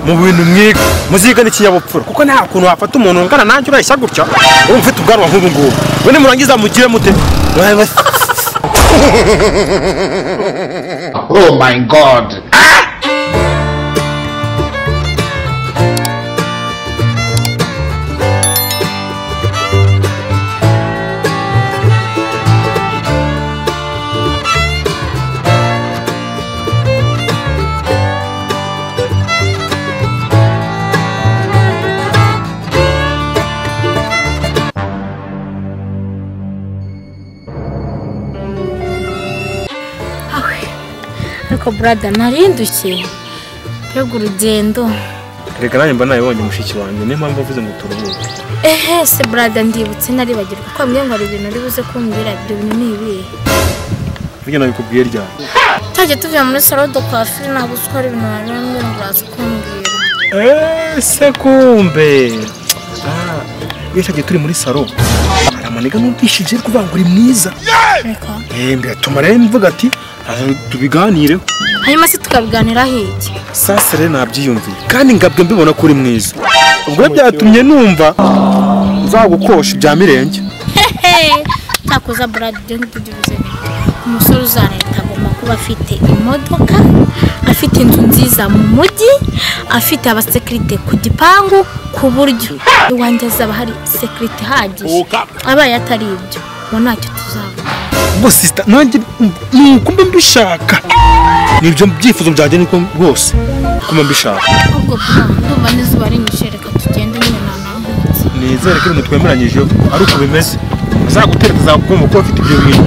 Mu bintu mwiga muziga n'ikinyabupfura kuko nta kuntu wafata umuntu ungana nanjye urayishya gutya urumva ufite ubwanwa nk'ubu ngubu we nimurangiza mugire mute. Oh my God. Ariko brother narindukiye mbega urugendo. Reka nanjye mba nabibonye mushiki wanjye niyo mpamvu mvuze ngo turuhuke. Ehe se brother ndibutse naribagirwa ko mbwiye ngo hari ibintu uri buze kumbwira, ibyo bintu ni ibihe? Burya nabikubwiye ryari? Tujya tuvuye muri salon de coiffure ntabwo uzi ko hari ibintu wari wambwiye ngo uraza kumbwira. Ese kumbe iyo cyagiye turi muri salon hari amaniga numvishije ari kuvuga ngo uri mwiza. Reka bigatuma rero mvuga ati tubiganireho. Hanyuma se tukabiganiraho iki? Sasa rero nabyiyumviye kandi ngabwe mbibona ko uri mwiza, ubwo byatumye numva nzagukosha ibya mirenge. Cyakoza brad ibyo ngibyo bivuze umusore uzareta agomba kuba afite imodoka, afite inzu nziza mu mujyi, afite abasekirite ku gipangu ku buryo iwanjye azaba hari sekirite ihagije. Abaye atari ibyo ngo ntacyo tuzabona. Ubwo sister nanjye nuko mba mbishaka nibyo byifuzo byanjye niko rwose kuma mbishaka. Ubwo ndumva n'izuba rinyishe reka tugende nyine nanaruhutse. Nizere ko ibintu twemeranyije ari uko bimeze, azagutereka azakumva ko afite ibyo bintu.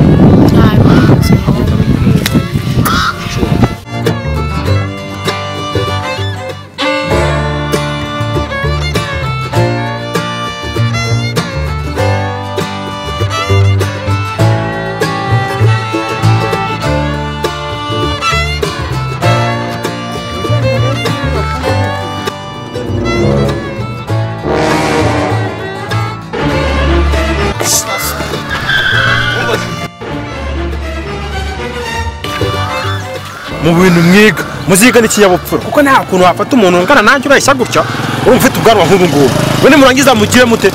Mu bintu mwiga muziga n'ikinyabupfura kuko nta kuntu wafata umuntu ungana nanjye urayishya gutya urumva ufite ubwanwa nk'ubu ngubu we nimurangiza mugire mute.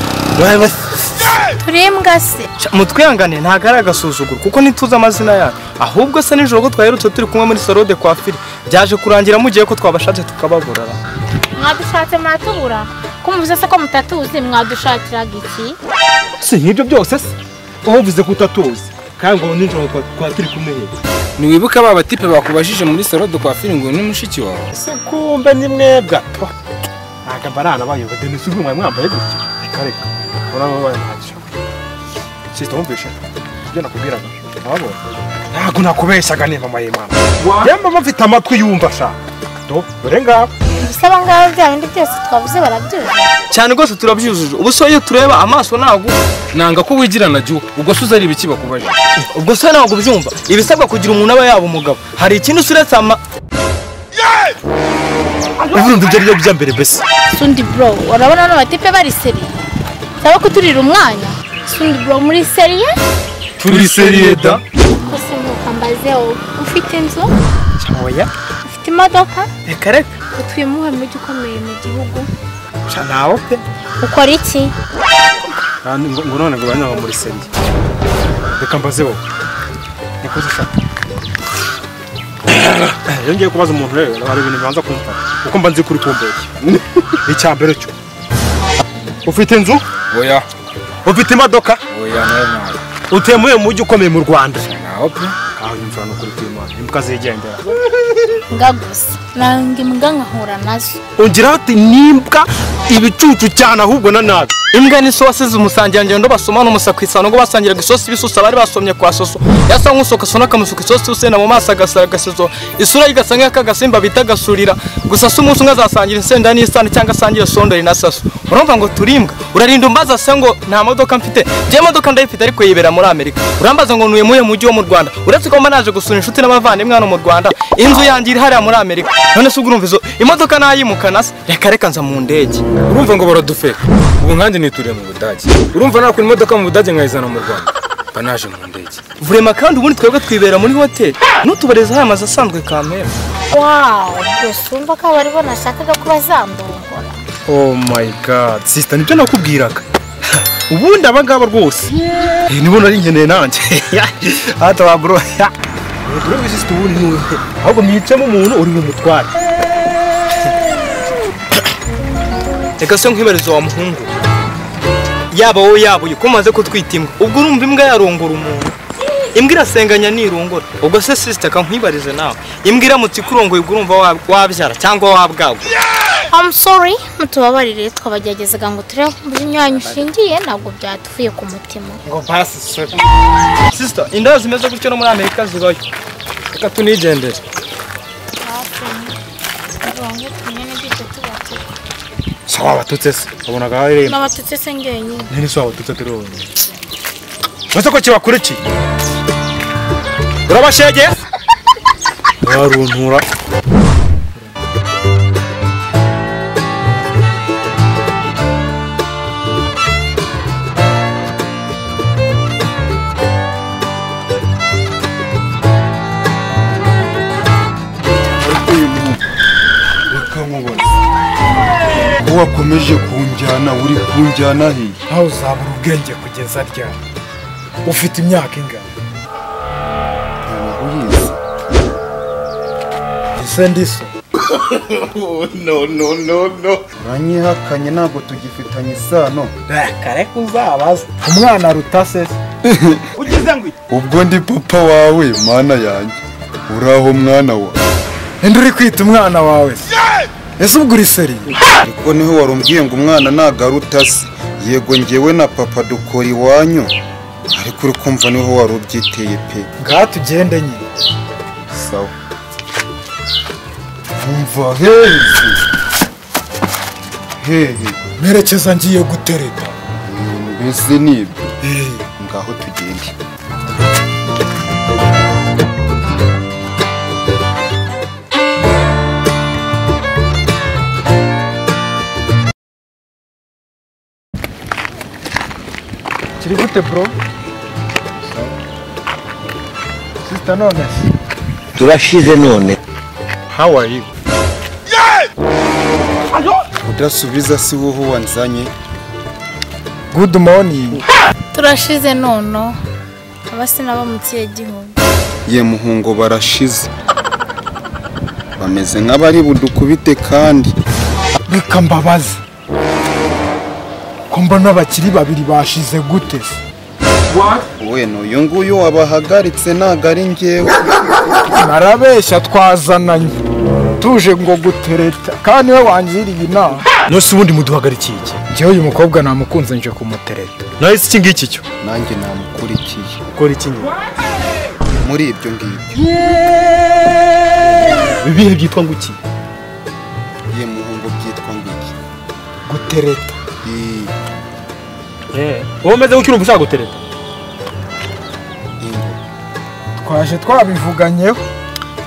Turimbwa se mutwihangane ntabwo ari agasuzuguro kuko ntituzi amazina yacu, ahubwo se nijoro ko twaherutse turi kumwe muri salon de coiffure byaje kurangira mugiye ko twabashatse tukababurara. Mwadushatse mwatubura ko muvuze se ko mutatuzi mwadushakiraga iki? Si nk'ibyo byose se aho uvuze ko utatuzi kandi ngo nijoro twari turi kumwe. Niwibuka ba batipe bakubajije muri salon de coiffure ngo ni mushiki wawe? Ese kumbe ni mwebwe to ntabwo barana bayoba Denis ubwo mwambaye gutya. Reka reka uraba babaye ntacyo. Sister wumvishe ibyo nakubwiraga wabonye ntabwo nakubeshyaga ni mama y'Imana yemba mfite amatwi yumva sha do dore ngabo bisaba ngabo bya bindi byose twavuze barabyujuje cyane rwose turabyujuje. Ubu so iyo tureba amaso ntabwo nanga ko wigirana jyu ubwo se uzari ibiki bakubaje? Ubwo se ntabwo byumva ibisabwa kugira umuntu aba yaba umugabo hari ikintu uretse ama urumva ibyo ari byo mbere mbese. Sundi bro urabona no batipe bari seriye saba kuturira umwanya. Sundi bro muri seriye? Turi seriye da. Kose ntukambaze ufite inzu? Oya. Ufite imodoka? Reka reka. Utuye muhe mujyi ukomeye mu gihugu? Ntawo pe. Ukora iki? Ngo none ngo banyanga muri seriye. Reka mbaze wowe. Nikoze shaka. Iyo ngiye kubaza umuntu rero hari ibintu bibanza kumfata kuko mba nzi kuri kumbeshya. Icya mbere cyo ufite inzu? Oya. Ufite imodoka? Oya nayo ntayo. Utuye muhe mujyi ukomeye mu Rwanda? Ntawo pe. Aho imvura no kuri kwimana imbwa zigendera. Mbwa gusa nanga imbwa nkahura nazo. Ungira ati nimbwa ibicucu cyane ahubwo na nabi. Imbwa ni sosi z'umusangirangendo basoma n'umusakwisano ngo basangiraga isosi bisusa bari basomye kwa soso yasa nk'usoka sona kamusuka isosi usena mu maso agasara gasezo isura igasa nk'akagasimba bita gasurira gusa se umunsi umwe azasangira insenda n'isano cyangwa asangira sondori na saso. Urumva ngo turimbwa urarinda umbaza se ngo nta modoka mfite? Njye modoka ndayifite ariko yibera muri Amerika. Urambaza ngo ntuye muhe mujyi wo mu Rwanda uretse ko mba naje gusura inshuti n'abavandimwe hano mu Rwanda inzu yanjye iri hariya muri Amerika. None se urumva izo imodoka nayimukana se? Reka reka nza mu ndege. Urumva ngo baradufeka ubu nkanjye nituriye mu Budage. Urumva nakura imodoka mu Budage nkayizana mu Rwanda mba naje mu ndege. Vrema kandi ubundi twebwe twibera muri hoteli. Nutubareza aya mazu asanzwe kamera. Wow, usumva ko abari bo nashakaga ko bazandongora. Oh my god, sister nibyo nakubwiraga. Ubundi abangaba rwose. Nibo nari nkeneye nanjye. Hata wa bro. Bro sister ubundi ahubwo mwicemo umuntu uri bumutware. Reka se nkwibariza wa muhungu. Yaba wowe yaba uyu ko maze kutwita imbwa. Ubwo urumva imbwa yarongora umuntu. Imbwa irasenganya nirongora. Ubwo se sister kankwibarize nawe. Imbwa iramutse ikurongoye ubwo urumva wabyara cyangwa wabwagura. I'm sorry, mutubabarire twabageragezaga ngo turebe imyanyu ishingiye ntabwo byatuvuye ku mutima. Ngo basi sorry. Sister, inda zimeze gutyo no muri Amerika zibayo. Reka tunigendere. Sawa batutse se. Wabonaga hari. Nabatutse se ngenyine. Nini sawa batutse turi wowe. Bose ko kibakurikiye. Urabashege? Waruntura. Wakomeje kunjyana uri kunjyana he? Aho uzabura ubwenge kugeza ryari? Ufite imyaka ingana? Uyizi. Ese ndiso? No no no no. Uranyihakanye ntabwo tugifitanye isano. Kare kuzabaza. Umwana aruta se. Ugize ngo ubwo ndi papa wawe mana yanjye. Uraho mwana wa. Indi uri kwita umwana wawe se? Ese ubwo uri seri? Ariko niho warumbwiye ngo umwana nagaruta se. Yego ngewe na papa dukora iwanyu. Ariko uri kumva niho warubyiteye pe. Ngaha tugende nyine. Sawa. Umva hehe. Hehe. Merekeza ngiye gutereta. Mbese nibyo. Ngaho tugende. Kiri gute bro? Sister none. Turashize none. How are you? Yeah! Udasubiza si wowe wanzanye. Good morning. Turashize nono. Abasi nabamutiye gihugu. Ye muhungo barashize. Bameze nk'abari budukubite kandi. Reka mbabaze. Ko mbona abakiri babiri bashize gute se? We n'uyu nguyu wabahagaritse ntago ari njyewe. Narabeshya twazananye tuje ngo gutereta kandi we wangiriye inama. Nose ubundi muduhagarikiye iki? Njyewe uyu mukobwa namukunze nje kumutereta. Nahise iki ngiki cyo? Nanjye namukurikiye. Ukora iki nyine? Muri ibyo ngibyo. Ibihe byitwa ngo iki? Ye muhungu byitwa ngo iki? Gutereta. Wowe umeze gutyo urumva ushaka gutereta? Twaje twabivuganyeho.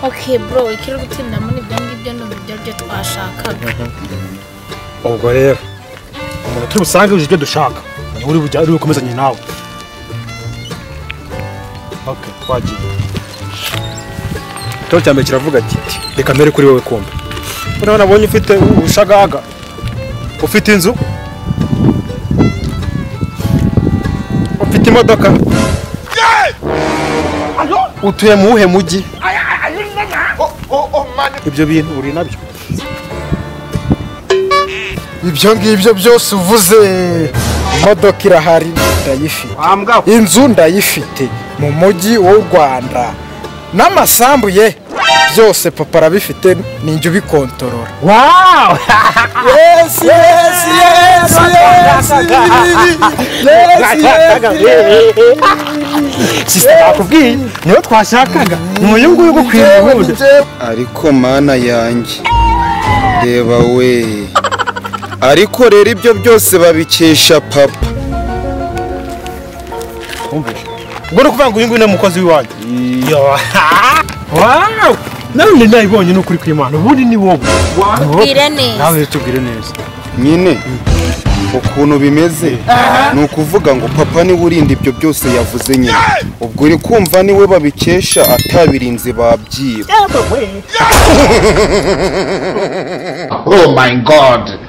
Okay bro, ikiri gutinda muri ibyo ngibyo n'uburyo byo twashakaga. Ubwo rero umuntu turi busange uje ibyo dushaka. Ni uri bujya uri bukomezanye nawe. Okay, twagiye. Ikibazo cya mbere kiravuga kiti reka mbere kuri wowe kumbe. Urabona nabonye ufite ubushagaga. Ufite inzu. Ufite imodoka. Utuye mu uhe mujyi? Ibyo bintu uri nabyo. Ibyo ngibyo byose uvuze, imodoka irahari ndayifite, inzu ndayifite mu mujyi w'u Rwanda, n'amasambu ye byose papa arabifite, ninjye ubikontorora. Wow! Yes, yes, yes, yes, yes, Sister nakubwiye niyo twashakaga ni uyu nguyu gukwira ubundi. Ariko mana yanjye reba we. Ariko rero ibyo byose babikesha papa. Ubwo no kuvuga ngo uyu nguyu ni umukozi w'iwanyu. Wow! None nayibonye n'ukuri kw'Imana ubundi ni wowe. Tubwire neza. Nawe tubwire neza. Nyine Ukuntu bimeze ni ukuvuga ngo papa niwe urinda ibyo byose yavuze nyine, ubwo uri kumva niwe babikesha, atabirinze babyiba. Oh my God.